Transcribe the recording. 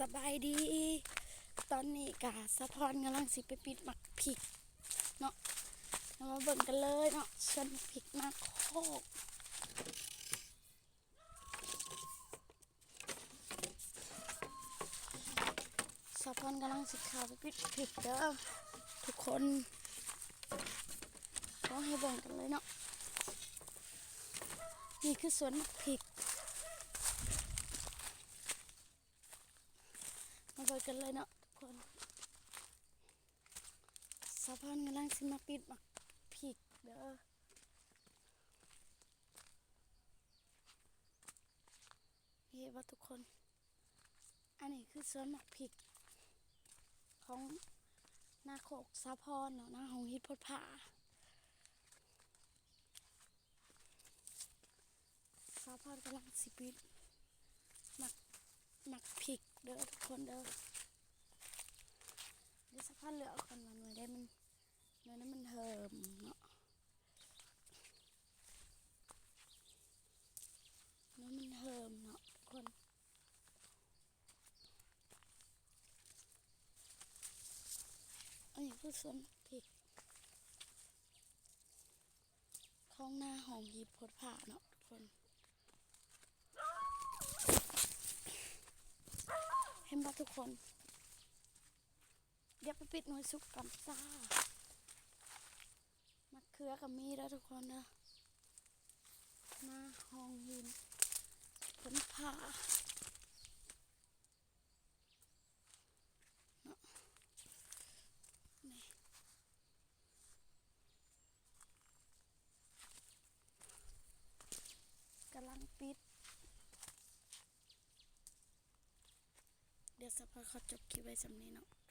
ສະບາຍດີ ຕອນນີ້ກະສາວພອນກຳລັງຊິໄປປິດໝາກພິກເນາະ ເຮົາມາເບິ່ງກັນເລີຍເນາະ ສວນໝາກພິກນາຄອກ. ສາວພອນກຳລັງຊິເຂົ້າໄປປິດພິກເດີທຸກຄົນ ຂໍໃຫ້ເບິ່ງກັນເລີຍເນາະ ນີ້ຄືສວນໝາກພິກ ມາເບິ່ງກັນເລີຍເນາະທຸກຄົນ ສາວພອນກຳລັງຊິມາປິດໝາກພິກເດີ. ເຫັນບໍ່ທຸກຄົນ ອັນນີ້ຄືສວນໝາກພິກຂອງນາໂຄກສາວພອນເນາະ ນາຫົງຫີນໂພດຜາ ສາວພອນກຳລັງຊິປິດໝາກ ໝາກພິກເດີທຸກຄົນເດີ ດຽວສາວພອນເລືອກເອົາກ່ອນວ່າໜ່ວຍໃດມັນ ໜ່ວຍໃດມັນເຫີມເນາະ ໜ່ວຍມັນເຫີມເນາະທຸກຄົນ ອັນນີ້ຄືສວນໝາກພິກຂອງນາຫົງຫີນໂພດຜາເນາະທຸກຄົນ ເຫັນບໍ່ທຸກຄົນ ດຽວໄປປິດໜ່ວຍສຸກກ່ອນຈ້າ ໝາກເຂືອກະມີເດີທຸກຄົນເດີ ນາຫົງຫີນໂພດຜາເນາະ ນີ້ ກຳລັງປິດ ດຽວສາວພອນຂໍຈົບຄລິບໄວ້ສ່ຳນີ້ເນາະ